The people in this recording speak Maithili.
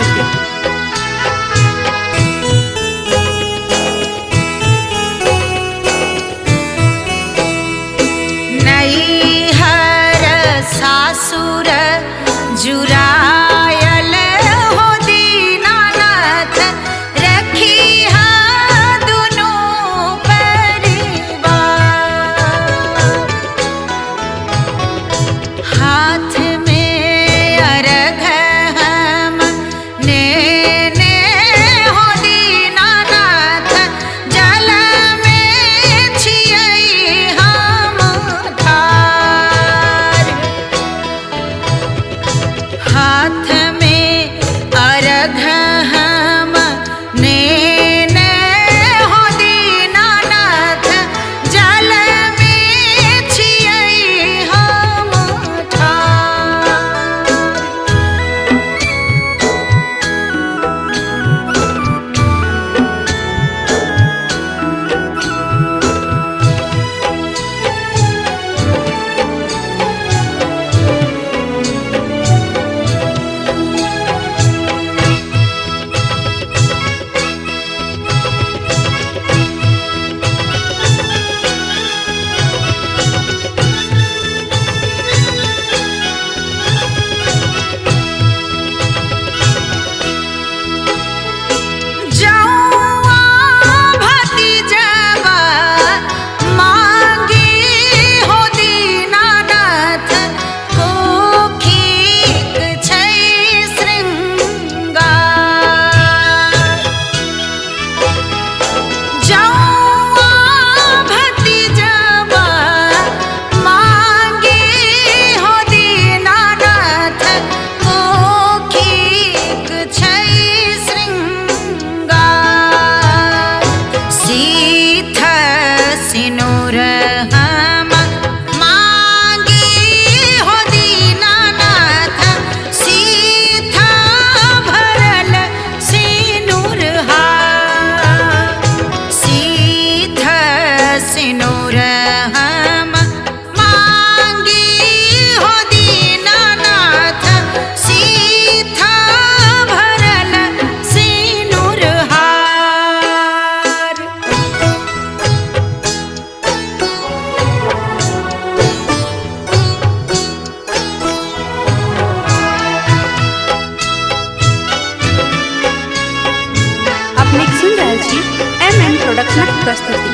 प्रस्तुति। नैहर सासुर जुरायल हो दीनानाथ, रखिहा दुनू परिवार। हाथ में अर्घ हम नेने हो दीनानाथ, जल में छियै हम ठार। हाथ में अर्घ हम नेने हो दीनानाथ, जल में छियै हम ठार। जौआ भतीजबा मांगी हो दीनानाथ, कोखिक छै श्रृंगार। जौआ भतीजबा मांगी हो दीनानाथ, कोखिक छै श्रृंगार। सीथ सिनुर हम मांगी हो दीनानाथ, सीथ भरल सिनुर हार। सीथ सिनुर हम मांगी हो दीनानाथ, सीथ भरल सिनुर हार। अपने सुनि रहल छी एम एन प्रोडक्शनक प्रस्तुति।